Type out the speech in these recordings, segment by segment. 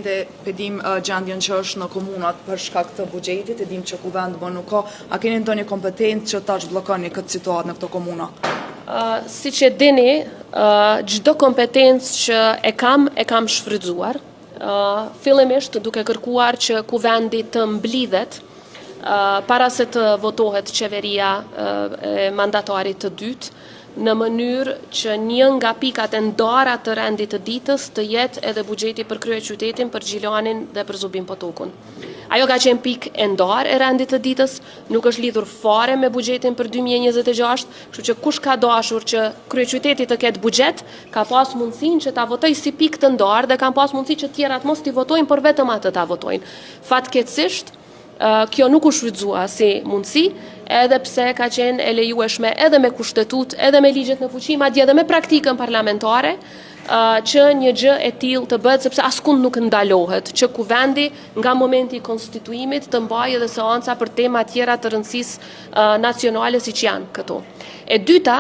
Pe dim gjendjen që është në komunat për shkak të buxhetit, e dim që kuvend më nuk ka. A keni ndonjë kompetencë që ta zhbllokoni këtë situatë në këto komuna? Siç e dini, çdo kompetencë që e kam, e kam shfrytëzuar. Fillimisht duke kërkuar që kuvendi të mblidhet para se të votohet qeveria e mandatarit të dytë, në mënyrë që një nga pikat e ndara të rendit të ditës të jetë edhe buxheti për kryeqytetin, për Gjilanin dhe për Zubin Potokun. Ajo ka qenë pikë e ndarë e rendit të ditës, nuk është lidhur fare me buxhetin për 2026, kështu që kush ka dashur që kryeqyteti të ketë buxhet, ka pas mundësinë që ta votojë si pikë të ndarë dhe kanë pas mundësi që tjerat mos t'i votojnë, por vetëm atë ta votojnë. Fatkeqësisht, kjo nuk u shfrytëzua si mundësi, edhe pse ka qenë e lejueshme edhe me kushtetutë, edhe me ligjet në fuqi, madje edhe me praktikën parlamentare, që një gjë e tillë të bëhet sepse askund nuk ndalohet që kuvendi nga momenti i konstituimit të mbajë edhe seanca për tema tjera të rëndësisë nacionale siç janë këto. E dyta,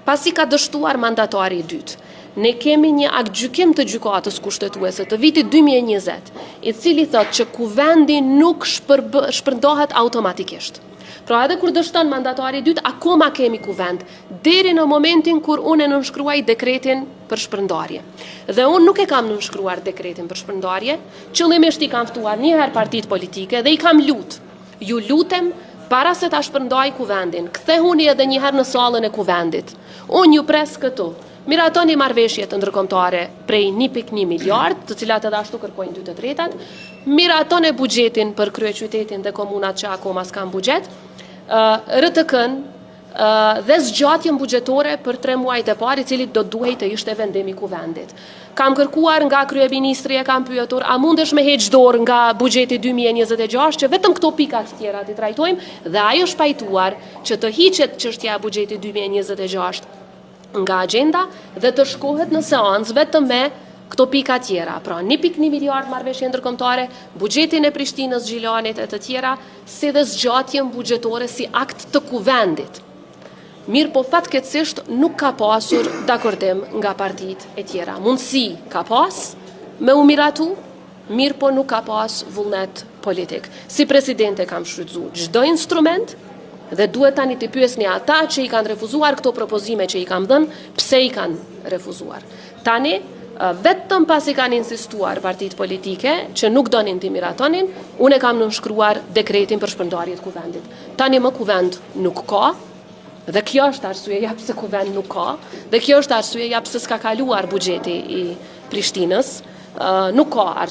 pasi ka dështuar mandatari i dytë, ne kemi një aktgjykim të gjykatës kushtetuese të vitit 2020, i cili thotë që kuvendi nuk shpërndahet automatikisht. Pra edhe kur dështon mandatari i dytë, akoma kemi kuvend, deri në momentin kur unë e nënshkruaj dekretin për shpërndarje. Dhe unë nuk e kam nënshkruar dekretin për shpërndarje, qëllimisht i kam ftuar një herë partitë politike dhe i kam lut. Ju lutem para se ta shpërndaj kuvendin, kthehuni edhe një herë në sallën e kuvendit. Unë ju pres këtu. Miratoni marrëveshjet ndërkombëtare prej 1.1 miliard, të cilat edhe ashtu kërkojnë 2 të tretat. Miratoni buxhetin për kryeqytetin dhe komunat që akoma s'kan buxhet. RTK-n dhe zgjatjen buxhetore për 3 muajt e parë, i cili do duhej të ishte vendim i kuvendit. Kam kërkuar nga kryeministri e kam pyetur, a mundesh me heq dorë nga buxheti 2026 që vetëm këto pika të tjera t'i trajtojmë dhe ai është pajtuar që të hiqet çështja e buxhetit 2026 nga agjenda dhe të shkohet në seancë vetëm me këto pika tjera, pra 1.1 miliard marrëveshje ndërkombëtare, buxhetin e Prishtinës, Gjilanit e të tjera, si dhe zgjatjen buxhetore si akt të kuvendit. Mirë po fatkeqësisht nuk ka pasur dakordim nga partitë e tjera. Mundësi ka pas me u miratu, mirë po nuk ka pas vullnet politik. Si presidente kam shfrytëzu çdo instrument dhe duhet tani të pyesni ata që i kanë refuzuar këto propozime që i kam dhënë, pse i kanë refuzuar. Tani, vetëm pasi kanë insistuar partitë politike që nuk donin t'i miratonin, unë e kam nënshkruar dekretin për shpërndarje të kuvendit. Tani më kuvend nuk ka, dhe kjo është arsyeja pse kuvend nuk ka, dhe kjo është arsyeja pse s'ka kaluar buxheti i Prishtinës, nuk ka arsye.